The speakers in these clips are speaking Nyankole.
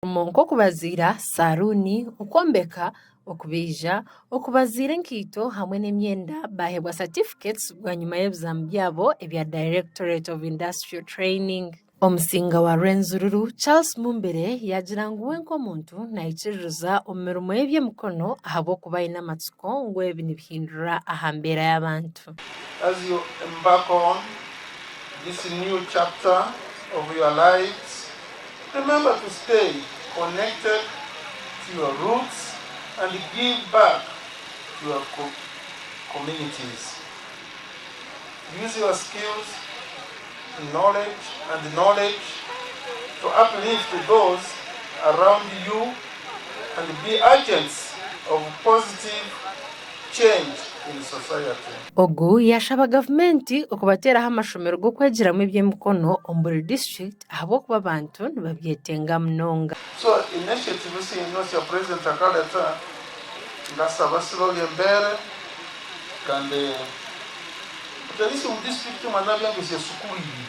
Emirimo nk'okubaziira saruuni, okwombeka, okubaija, okubaziira enkaito hamwe n'emyenda baheebwa certificates bwanyima y'ebizamu byabo ebya Directorate of Industrial Training. Omusinga wa Rwenzururu, Charles Mumbere yaagira ngu we nk'omuntu naikiririza omu mirimo y'eby'emikono ahabw'okuba aine amatsiko ngu ebi nibihindura aha mbeera y'abantu. As you embark on this new chapter of your lives, Remember to stay connected to your roots and give back to your communities. Use your skills, knowledge and knowledge to uplift those around you and be agents of positive change in society. Ogu yaashaba gavumenti okubateeraho amashomero g'okwegyeramu eby'emikono omu buri disiturikiti ahabw'okuba abantu nibabyetenga munonga. So initiative sino sya president akaleta ngasaba silolye mbere kandi at least mu district mwana byangesya sukulu ibili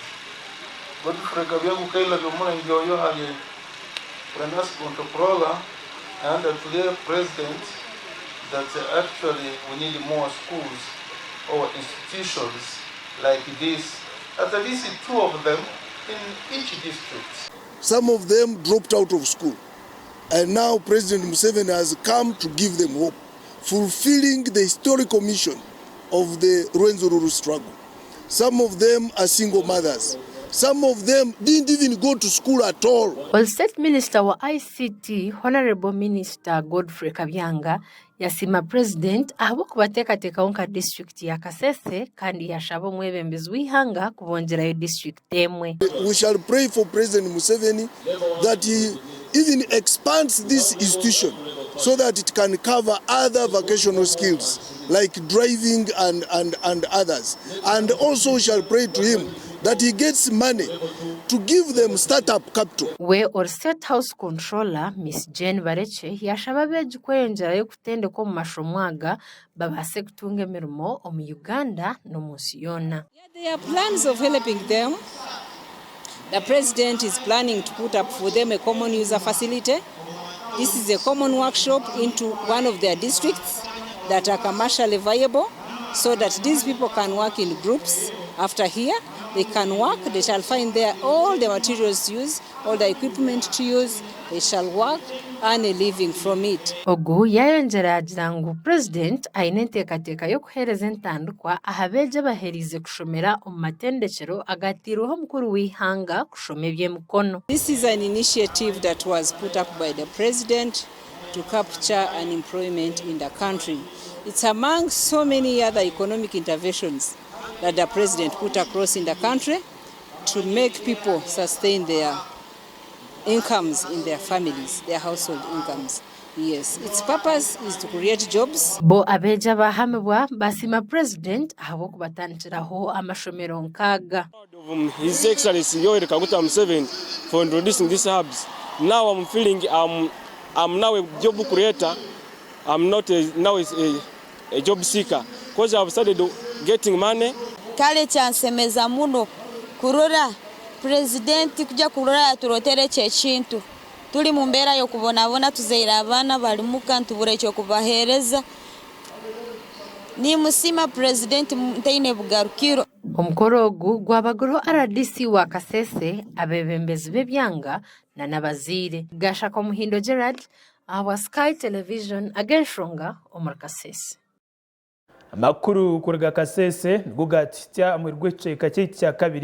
Godfrey Kabyangu kailabya omulenge oyo hali finance controller and to president that actually we need more schools or institutions like this, at least two of them in each district. Some of them dropped out of school and now President Museveni has come to give them hope, fulfilling the historical mission of the Rwenzururu struggle. Some of them are single mothers. Some of them didn't even go to school at all. Ori State Minister wa ICT, Honourable Minister Godfrey Kabyanga yasiima Purezidenti ahabw'okubateekateekaho nka disiturikiti ya Kasese kandi yashaba omwebembezi w'eihanga kubongyerayo disiturikiti emwe. We shall pray for President Museveni that he even expands this institution so that it can cover other vocational skills like driving and, and, and others. And also we shall pray to him that he gets money to give them startup capital. We ori State House Controller, Miss Jane Barekye yashaba abeegi kweyongyerayo kutendekwa omu mashomo aga babaase kutunga emirimo omu Uganda n'omu nsi yoona. Yeah, there are plans of helping them. The president is planning to put up for them a common user facility. This is a common workshop into one of their districts that are commercially viable so that these people can work in groups. After here, they can work, they shall find there all the materials to use, all the equipment to use, they shall work, earn a living from it. Ogu yaayongyera yaagira ngu Purezidenti aine enteekateeka y'okuheereza entandikwa aha beegi abaheriize kushomera omu matendekyero agateirweho omukuru w'eihanga kushoma eby'emikono. This is an initiative that was put up by the president to capture unemployment in the country. It's among so many other economic interventions that the president put across in the country to make people sustain their incomes in their families, their household incomes. Yes, its purpose is to create jobs. Bo abeegi abahamibwa basiima Purezidenti ahabw'okubatandikiraho amashomero nk'aga. Of His Excellency Yoweri Kaguta Museveni for introducing these hubs. Now I'm feeling I'm now a job creator. I'm not now a job seeker because I've started getting money. Kale kyansemeza muno kurora Purezidenti kugya kurora yaturotera eki ekintu. Turi mu mbeera y'okubonabona tuzaire abaana bari muka nitubura eky'okubaheereza. Nimusiima Purezidenti ntaine bugarukiro. Omukoro ogu gwaba guriho rdc wa Kasese, abeebembezi b'ebyanga n'abazaire. Gashaka Omuhindo Gerald ahabwa Sky Television ag'enshonga omuri Kasese. Amakuru kuruga Kasese nigo gatuhitsya aha muheru gw'ekicweka kyaitu kya kabiri.